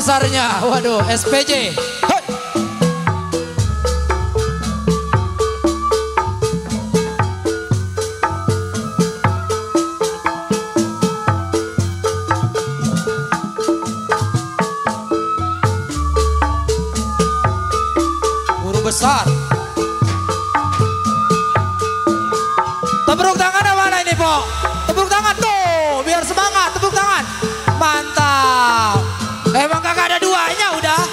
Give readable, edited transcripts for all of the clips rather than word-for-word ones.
besarnya. Waduh, SPJ. Hei. Guru besar. Tepuk tangan mana ini, Pok? Tepuk tangan tuh, biar semangat. Tepuk tangan. Mantap. Emang kagak ada duanya udah.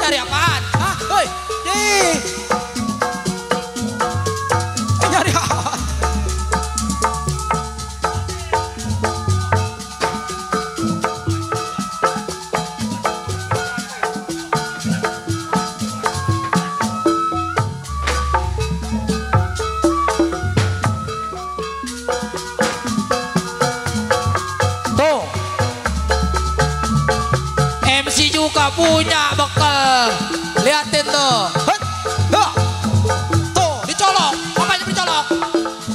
Cari apaan? Hah? Woi, nyari apaan? MC juga punya bekal. Liatin tuh. Tuh, dicolok. Makanya dicolok.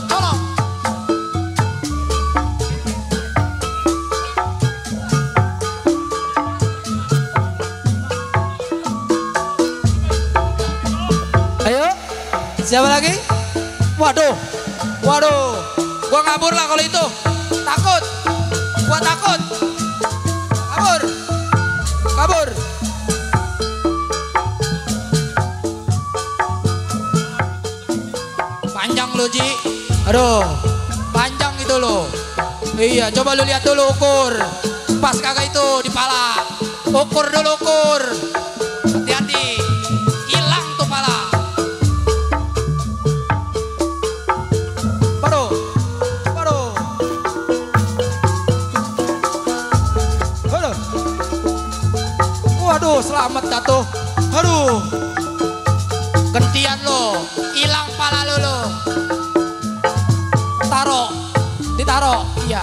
Colok. Ayo. Siapa lagi? Waduh. Waduh. Gua ngabur lah kalau itu. Takut. Gua takut. Kabur. Kabur. Panjang lo, Ji. Aduh, panjang itu lo. Iya, coba lu lihat dulu ukur. Pas kagak itu di pala. Ukur dulu, ukur. Hati-hati. Hilang tuh pala. Waduh. Waduh. Waduh. Waduh, selamat jatuh. Aduh. Gantian lo. Hilang pala lo. Taruh. Ditaruh. Iya.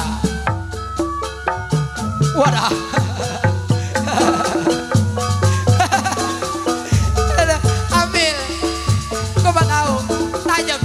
Wadah. Ambil. Gua mau tahu. Tajam.